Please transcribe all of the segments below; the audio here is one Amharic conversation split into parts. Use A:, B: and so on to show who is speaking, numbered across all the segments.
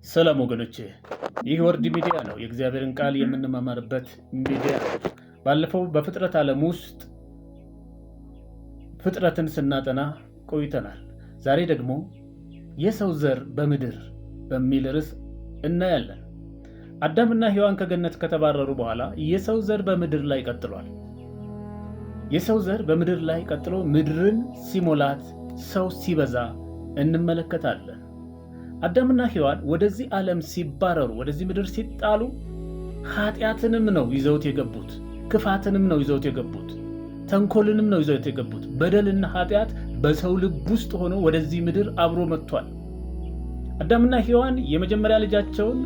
A: ሰላም ወገኖቼ፣ ይህ ወርድ ሚዲያ ነው። የእግዚአብሔርን ቃል የምንማማርበት ሚዲያ ነው። ባለፈው በፍጥረት ዓለም ውስጥ ፍጥረትን ስናጠና ቆይተናል። ዛሬ ደግሞ የሰው ዘር በምድር በሚል ርዕስ እናያለን። አዳምና ሔዋን ከገነት ከተባረሩ በኋላ የሰው ዘር በምድር ላይ ቀጥሏል። የሰው ዘር በምድር ላይ ቀጥሎ ምድርን ሲሞላት፣ ሰው ሲበዛ እንመለከታለን። አዳምና ሔዋን ወደዚህ ዓለም ሲባረሩ፣ ወደዚህ ምድር ሲጣሉ ኃጢአትንም ነው ይዘውት የገቡት፣ ክፋትንም ነው ይዘውት የገቡት፣ ተንኮልንም ነው ይዘውት የገቡት። በደልና ኃጢአት በሰው ልብ ውስጥ ሆኖ ወደዚህ ምድር አብሮ መጥቷል። አዳምና ሔዋን የመጀመሪያ ልጃቸውን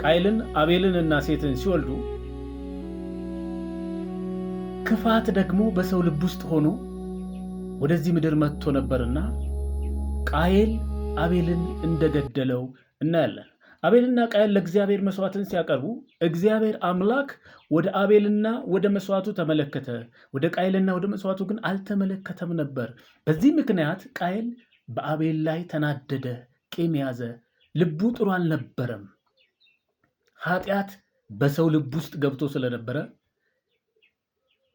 A: ቃይልን፣ አቤልን እና ሴትን ሲወልዱ ክፋት ደግሞ በሰው ልብ ውስጥ ሆኖ ወደዚህ ምድር መጥቶ ነበርና ቃየል አቤልን እንደገደለው እናያለን። አቤልና ቃየል ለእግዚአብሔር መስዋዕትን ሲያቀርቡ እግዚአብሔር አምላክ ወደ አቤልና ወደ መስዋዕቱ ተመለከተ፣ ወደ ቃየልና ወደ መስዋዕቱ ግን አልተመለከተም ነበር። በዚህ ምክንያት ቃየል በአቤል ላይ ተናደደ፣ ቂም ያዘ፣ ልቡ ጥሩ አልነበረም። ኃጢአት በሰው ልብ ውስጥ ገብቶ ስለነበረ፣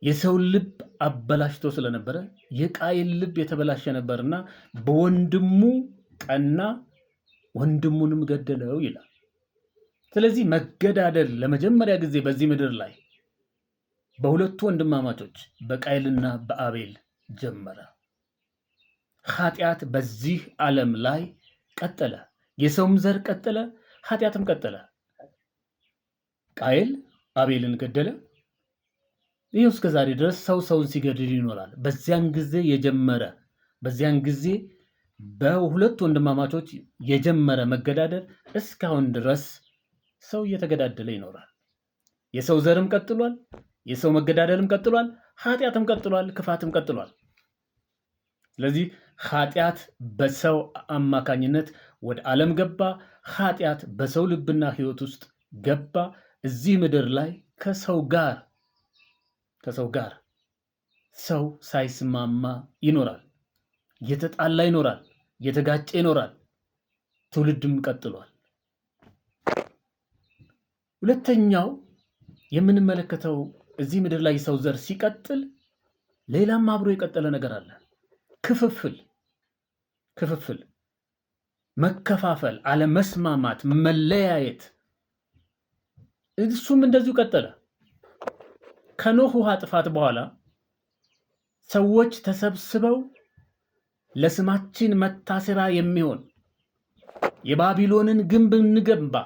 A: የሰው ልብ አበላሽቶ ስለነበረ፣ የቃየል ልብ የተበላሸ ነበርና በወንድሙ ቀና፣ ወንድሙንም ገደለው ይላል። ስለዚህ መገዳደል ለመጀመሪያ ጊዜ በዚህ ምድር ላይ በሁለቱ ወንድማማቾች በቃየልና በአቤል ጀመረ። ኃጢአት በዚህ ዓለም ላይ ቀጠለ። የሰውም ዘር ቀጠለ፣ ኃጢአትም ቀጠለ። ቃየል አቤልን ገደለ። ይህ እስከ ዛሬ ድረስ ሰው ሰውን ሲገድል ይኖራል። በዚያን ጊዜ የጀመረ፣ በዚያን ጊዜ በሁለቱ ወንድማማቾች የጀመረ መገዳደል እስካሁን ድረስ ሰው እየተገዳደለ ይኖራል። የሰው ዘርም ቀጥሏል። የሰው መገዳደልም ቀጥሏል። ኃጢአትም ቀጥሏል። ክፋትም ቀጥሏል። ስለዚህ ኃጢአት በሰው አማካኝነት ወደ ዓለም ገባ። ኃጢአት በሰው ልብና ሕይወት ውስጥ ገባ። እዚህ ምድር ላይ ከሰው ጋር ሰው ሳይስማማ ይኖራል። እየተጣላ ይኖራል። እየተጋጨ ይኖራል። ትውልድም ቀጥሏል። ሁለተኛው የምንመለከተው እዚህ ምድር ላይ የሰው ዘር ሲቀጥል ሌላም አብሮ የቀጠለ ነገር አለ። ክፍፍል፣ ክፍፍል፣ መከፋፈል፣ አለመስማማት፣ መለያየት፣ እሱም እንደዚሁ ቀጠለ። ከኖህ ውሃ ጥፋት በኋላ ሰዎች ተሰብስበው ለስማችን መታሰቢያ የሚሆን የባቢሎንን ግንብ እንገንባ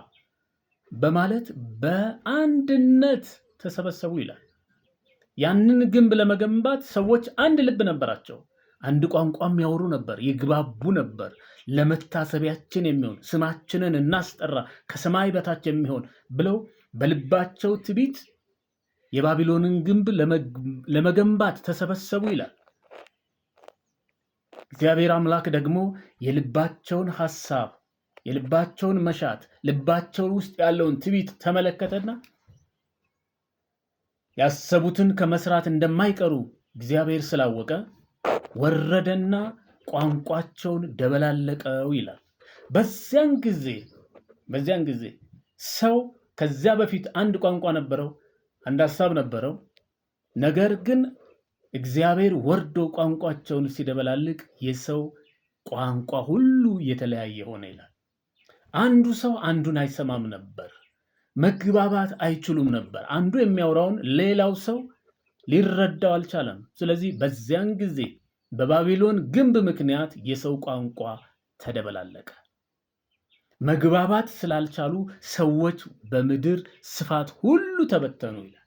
A: በማለት በአንድነት ተሰበሰቡ ይላል። ያንን ግንብ ለመገንባት ሰዎች አንድ ልብ ነበራቸው። አንድ ቋንቋም ያወሩ ነበር፣ ይግባቡ ነበር። ለመታሰቢያችን የሚሆን፣ ስማችንን እናስጠራ፣ ከሰማይ በታች የሚሆን ብለው በልባቸው ትቢት የባቢሎንን ግንብ ለመገንባት ተሰበሰቡ ይላል። እግዚአብሔር አምላክ ደግሞ የልባቸውን ሐሳብ፣ የልባቸውን መሻት፣ ልባቸው ውስጥ ያለውን ትቢት ተመለከተና ያሰቡትን ከመስራት እንደማይቀሩ እግዚአብሔር ስላወቀ ወረደና ቋንቋቸውን ደበላለቀው ይላል። በዚያን ጊዜ ሰው ከዚያ በፊት አንድ ቋንቋ ነበረው፣ አንድ ሀሳብ ነበረው። ነገር ግን እግዚአብሔር ወርዶ ቋንቋቸውን ሲደበላልቅ የሰው ቋንቋ ሁሉ የተለያየ ሆነ ይላል። አንዱ ሰው አንዱን አይሰማም ነበር። መግባባት አይችሉም ነበር። አንዱ የሚያወራውን ሌላው ሰው ሊረዳው አልቻለም። ስለዚህ በዚያን ጊዜ በባቢሎን ግንብ ምክንያት የሰው ቋንቋ ተደበላለቀ። መግባባት ስላልቻሉ ሰዎች በምድር ስፋት ሁሉ ተበተኑ ይላል።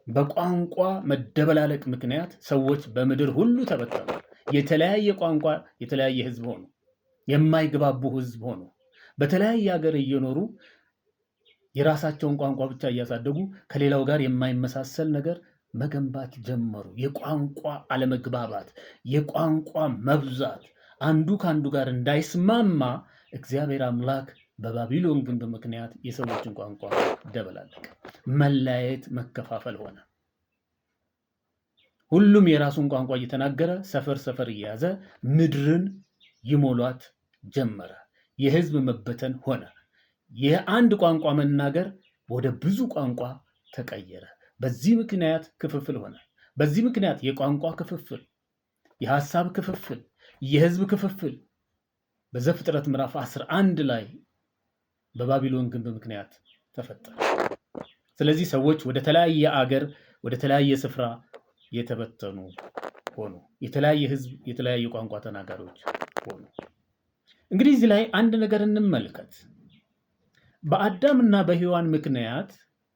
A: በቋንቋ መደበላለቅ ምክንያት ሰዎች በምድር ሁሉ ተበተኑ። የተለያየ ቋንቋ፣ የተለያየ ህዝብ ሆኑ። የማይግባቡ ህዝብ ሆኑ። በተለያየ ሀገር እየኖሩ የራሳቸውን ቋንቋ ብቻ እያሳደጉ ከሌላው ጋር የማይመሳሰል ነገር መገንባት ጀመሩ። የቋንቋ አለመግባባት፣ የቋንቋ መብዛት፣ አንዱ ከአንዱ ጋር እንዳይስማማ እግዚአብሔር አምላክ በባቢሎን ግንብ ምክንያት የሰዎችን ቋንቋ ደበላለቀ። መለያየት፣ መከፋፈል ሆነ። ሁሉም የራሱን ቋንቋ እየተናገረ ሰፈር ሰፈር እየያዘ ምድርን ይሞሏት ጀመረ። የህዝብ መበተን ሆነ። የአንድ ቋንቋ መናገር ወደ ብዙ ቋንቋ ተቀየረ። በዚህ ምክንያት ክፍፍል ሆነ። በዚህ ምክንያት የቋንቋ ክፍፍል፣ የሐሳብ ክፍፍል፣ የህዝብ ክፍፍል በዘፍጥረት ምዕራፍ 11 ላይ በባቢሎን ግንብ ምክንያት ተፈጠረ። ስለዚህ ሰዎች ወደ ተለያየ አገር፣ ወደ ተለያየ ስፍራ የተበተኑ ሆኑ። የተለያየ ህዝብ፣ የተለያየ ቋንቋ ተናጋሪዎች ሆኑ። እንግዲህ እዚህ ላይ አንድ ነገር እንመልከት። በአዳምና በሔዋን ምክንያት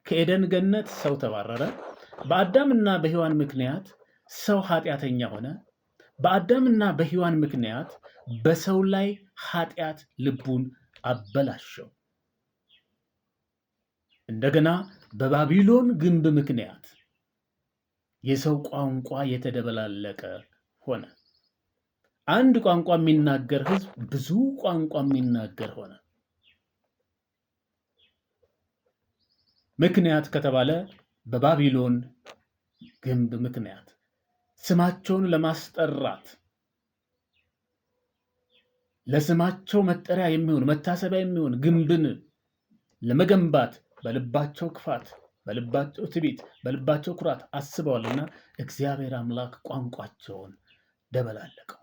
A: ከኤደን ገነት ሰው ተባረረ። በአዳምና በሔዋን ምክንያት ሰው ኃጢአተኛ ሆነ። በአዳምና በሔዋን ምክንያት በሰው ላይ ኃጢአት ልቡን አበላሸው። እንደገና በባቢሎን ግንብ ምክንያት የሰው ቋንቋ የተደበላለቀ ሆነ። አንድ ቋንቋ የሚናገር ህዝብ ብዙ ቋንቋ የሚናገር ሆነ። ምክንያት ከተባለ በባቢሎን ግንብ ምክንያት ስማቸውን ለማስጠራት፣ ለስማቸው መጠሪያ የሚሆን፣ መታሰቢያ የሚሆን ግንብን ለመገንባት በልባቸው ክፋት፣ በልባቸው ትዕቢት፣ በልባቸው ኩራት አስበዋልና እግዚአብሔር አምላክ ቋንቋቸውን ደበላለቀው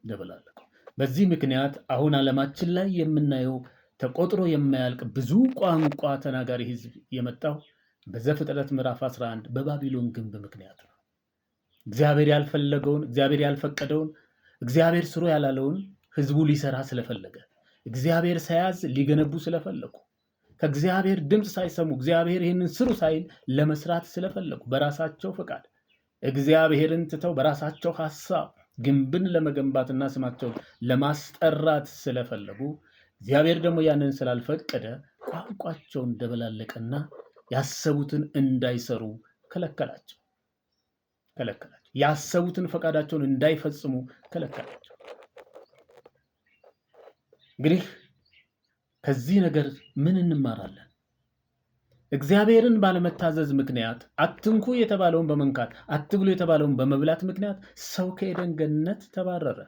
A: ደበላለቀው። በዚህ ምክንያት አሁን ዓለማችን ላይ የምናየው ተቆጥሮ የማያልቅ ብዙ ቋንቋ ተናጋሪ ህዝብ የመጣው በዘፍጥረት ምዕራፍ 11 በባቢሎን ግንብ ምክንያት ነው። እግዚአብሔር ያልፈለገውን፣ እግዚአብሔር ያልፈቀደውን፣ እግዚአብሔር ስሩ ያላለውን ህዝቡ ሊሰራ ስለፈለገ፣ እግዚአብሔር ሳያዝ ሊገነቡ ስለፈለጉ፣ ከእግዚአብሔር ድምፅ ሳይሰሙ፣ እግዚአብሔር ይህንን ስሩ ሳይል ለመስራት ስለፈለጉ፣ በራሳቸው ፈቃድ እግዚአብሔርን ትተው በራሳቸው ሐሳብ ግንብን ለመገንባትና ስማቸውን ለማስጠራት ስለፈለጉ፣ እግዚአብሔር ደግሞ ያንን ስላልፈቀደ ቋንቋቸውን ደበላለቀና ያሰቡትን እንዳይሰሩ ከለከላቸው ከለከላቸው። ያሰቡትን ፈቃዳቸውን እንዳይፈጽሙ ከለከላቸው። እንግዲህ ከዚህ ነገር ምን እንማራለን? እግዚአብሔርን ባለመታዘዝ ምክንያት፣ አትንኩ የተባለውን በመንካት፣ አትብሉ የተባለውን በመብላት ምክንያት ሰው ከኤደን ገነት ተባረረ።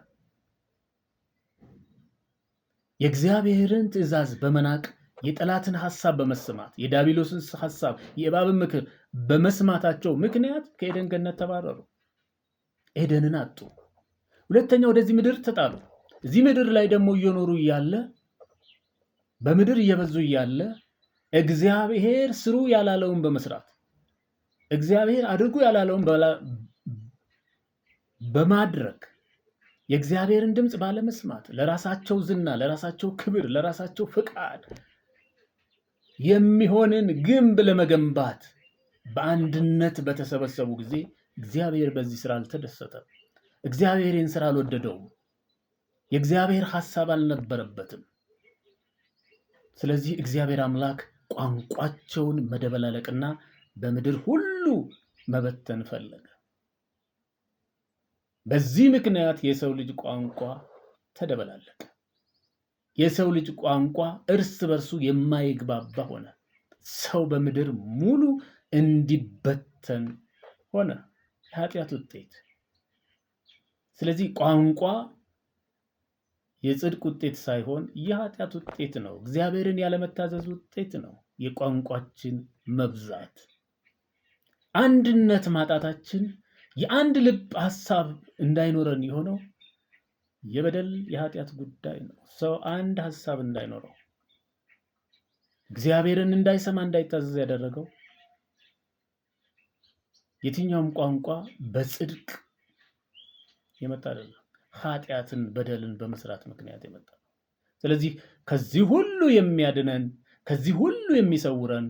A: የእግዚአብሔርን ትእዛዝ በመናቅ፣ የጠላትን ሐሳብ በመስማት፣ የዲያብሎስን ሐሳብ፣ የእባብን ምክር በመስማታቸው ምክንያት ከኤደን ገነት ተባረሩ። ኤደንን አጡ። ሁለተኛ ወደዚህ ምድር ተጣሉ። እዚህ ምድር ላይ ደግሞ እየኖሩ እያለ፣ በምድር እየበዙ እያለ፣ እግዚአብሔር ስሩ ያላለውን በመስራት፣ እግዚአብሔር አድርጉ ያላለውን በማድረግ፣ የእግዚአብሔርን ድምፅ ባለመስማት፣ ለራሳቸው ዝና፣ ለራሳቸው ክብር፣ ለራሳቸው ፍቃድ የሚሆንን ግንብ ለመገንባት በአንድነት በተሰበሰቡ ጊዜ እግዚአብሔር በዚህ ስራ አልተደሰተም። እግዚአብሔር ይህን ስራ አልወደደውም። የእግዚአብሔር ሐሳብ አልነበረበትም። ስለዚህ እግዚአብሔር አምላክ ቋንቋቸውን መደበላለቅና በምድር ሁሉ መበተን ፈለገ። በዚህ ምክንያት የሰው ልጅ ቋንቋ ተደበላለቀ። የሰው ልጅ ቋንቋ እርስ በርሱ የማይግባባ ሆነ። ሰው በምድር ሙሉ እንዲበተን ሆነ። የኃጢአት ውጤት። ስለዚህ ቋንቋ የጽድቅ ውጤት ሳይሆን የኃጢአት ውጤት ነው። እግዚአብሔርን ያለመታዘዝ ውጤት ነው። የቋንቋችን መብዛት፣ አንድነት ማጣታችን፣ የአንድ ልብ ሐሳብ እንዳይኖረን የሆነው የበደል የኃጢአት ጉዳይ ነው። ሰው አንድ ሐሳብ እንዳይኖረው፣ እግዚአብሔርን እንዳይሰማ፣ እንዳይታዘዝ ያደረገው የትኛውም ቋንቋ በጽድቅ የመጣ አይደለም። ኃጢአትን፣ በደልን በመስራት ምክንያት የመጣ ነው። ስለዚህ ከዚህ ሁሉ የሚያድነን፣ ከዚህ ሁሉ የሚሰውረን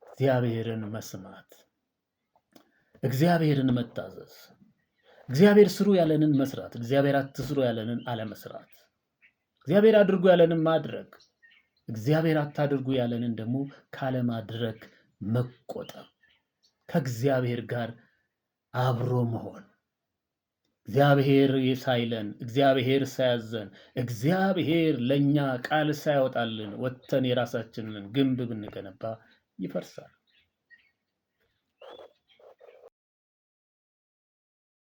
A: እግዚአብሔርን መስማት፣ እግዚአብሔርን መታዘዝ፣ እግዚአብሔር ስሩ ያለንን መስራት፣ እግዚአብሔር አትስሩ ያለንን አለመስራት፣ እግዚአብሔር አድርጉ ያለንን ማድረግ፣ እግዚአብሔር አታድርጉ ያለንን ደግሞ ካለማድረግ መቆጠብ፣ ከእግዚአብሔር ጋር አብሮ መሆን። እግዚአብሔር ሳይለን፣ እግዚአብሔር ሳያዘን፣ እግዚአብሔር ለእኛ ቃል ሳያወጣልን ወጥተን የራሳችንን ግንብ ብንገነባ ይፈርሳል።